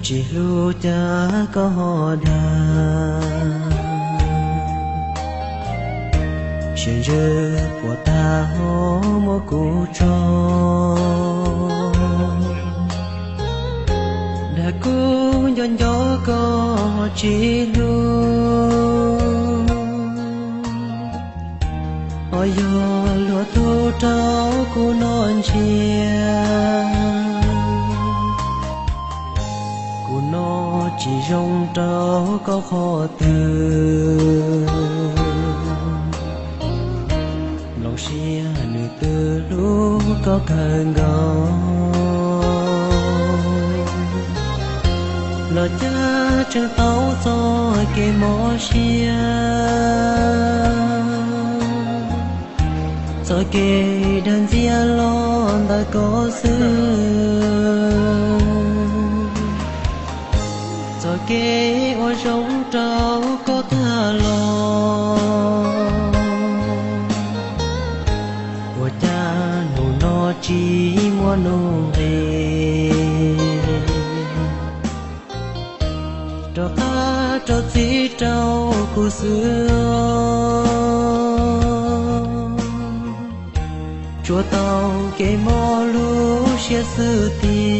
Tsis hlub cas koj ho dag, siab ntsws puas tag ho muab kuv tso. Dag kuv nco nco koj tsis hlub, ho yog luag tug rau kuv noj ntsiav. Kuv noj tsis zoo rau koj qhov twg, nplooj siab nws twb hlub koj kawg nkaus. Los cas tseem tau txoj kev mob siab, txoj kev dag ntxias los ntawm koj xwb. Txoj kev ua zoo rau koj tag los, ua cas hnub no tsis muaj nuj nqis rov qab rau txim rau kuv xwb. Tsuas tau kev mob lub siab xwb tiag.